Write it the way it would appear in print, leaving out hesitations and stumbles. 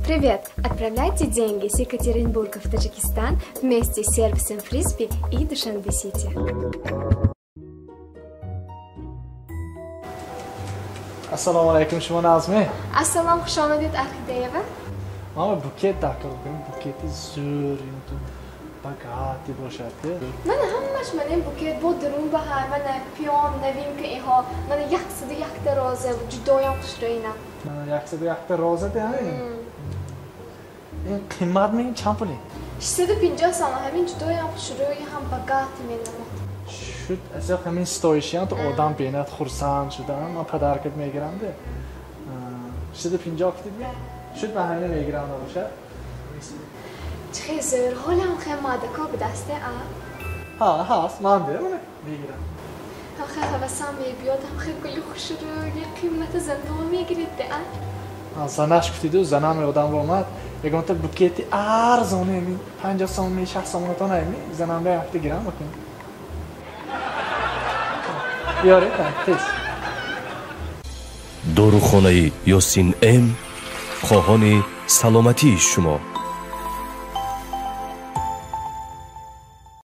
Привет! Отправляйте деньги с Екатеринбурга в Таджикистан вместе с сервисом Фрисби и Душанбе-Сити. Ассалому алайкум, шумо Назме? Ассалом, хуш омадед, Орхидеева. Мама букет дакор кунем, букети зӯр, богатый бошад. Мана ҳамаш мана букет бо дарун баҳар, мана пион, новинка иҳо, мана 101 роза, ҷудоям хушрӯйна. 101 роза де ҳа? Ин қимат ме, чанд пуле? 650 сомон, ҳамин ҷудоям хушрӯй, ҳам богатый менамод. Шуд, аз ҳамин стоишиям то одам бинад хурсанд шудам, ман подаркат мегирам де. 650 кутид? Шуд, ман ҳамина мегирам набошад. Чӣ хел зӯр, ҳолам хел мадако будасте, а? Ҳа, ҳаст, ман де, мана мегирам. Ҳам хел ҳавасам мебиёд, ҳам хел гули хушрӯй, қимата зандон мегирид де, а? Занаш гуфтиду, занам ёдам омад, ягонта букети арзоне, ҳамин 50 сомон, 60 сомонатон ҳами, занам ба якта гирам бакун. Биёред, тез. Дорухонаи Ёсин М хоҳони саломатии шумо.